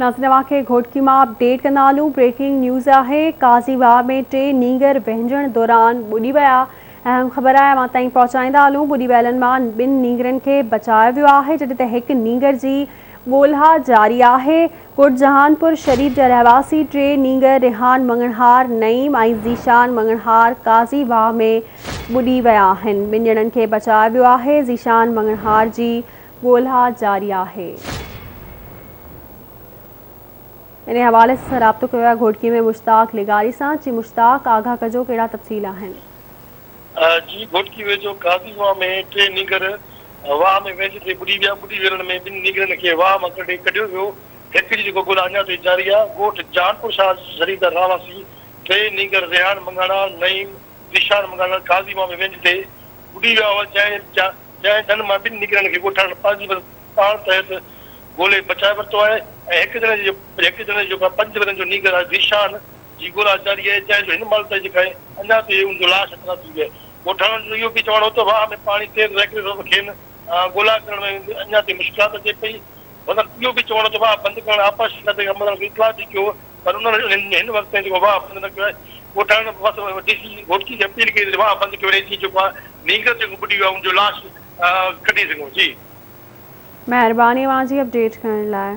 ناظرين اوهان کي گهوٽڪي مان اپڊيٽ ڪندا هلون بريڪنگ نيوز آهي قاضي واهه ۾ ٽي نينگر وهنجڻ دوران ٻڏي ويا اهم خبر آهي اوهان تائين پهچائيندا هلون ٻڏي ويلن مان ٻن نينگرن کي بچايو ويو آهي جڏهن ته هڪ نينگر جي ڳولها جاري آهي ڳوٺ جهانپور شريف جا رهواسي ٽي نينگر ريحان مڱڻهار نعيم ۽ ذيشان مڱڻهار قاضي واهه ۾ ٻڏي ويا آهن ٻن ڄڻن کي بچايو ويو آهي ذيشان مڱڻهار جي ڳولها جاري آهي. انهي حوالي سان رابطو ڪيو آهي گهوٽڪي ۾ مشتاق لغاري سان جي مشتاق آگاهه ڪجو ڪهڙا تفصيل آهن. جي گهوٽڪي ويجهو قاضي واهه ۾ ٽي نينگر واهه ۾ وهنجندي ٻڏي ويا، ٻڏي ويلن ۾ ٻن نينگرن کي واهه مان ڪڍي ڪڍيو ويو، هڪ جي جيڪو ڳولا اڃا تائين جاري آهي، ڳوٺ جهانپور شاهه شريف جا رهواسي ٽي نينگر ريحان منگهاڻا، نعيم، ذيشان منگهاڻا قاضي واهه ۾ وهنجندي ٻڏي ويا هئا، جنهن جنهن ڌن مان ٻن نگرن کي ڳوٺاڻن پنهنجي مدد پاڻ تحت ڳولي بچائي ورتو آهي ۽ هڪ ڄڻي جي هڪ ڄڻي جيڪو آهي پنج ورهين جو نينگر آهي ذيشان جي ڳولا جاري آهي جنهن جو هن مهل تائين جيڪا آهي اڃا تائين ان جو لاش هٿ نه ٿي ويو آهي. ڳوٺاڻن جو اهو به چوڻ هو ته واهه ۾ پاڻي تيز وهڪري سبب کين ڳولا ڪرڻ ۾ اڃا تائين مشڪلات اچي پئي. وندن اهو به چوڻ هو ته واهه بند ڪرڻ آبپاشي کاتي جي عملدارن کي اطلاع به ڪيو پر انهن هن وقت تائين جيڪو واهه بند نه ڪيو آهي. ڳوٺاڻن وس ڊي سي گهوٽڪي کي اپيل ڪئي ته واهه بند ڪيو وڃي جيئن جيڪو آهي نينگر جيڪو ٻڏي ويو آهي ان جو لاش ڪڍي سگهون. جي. مهرباني اوهان جي اپڊيٽ ڪرڻ لاء.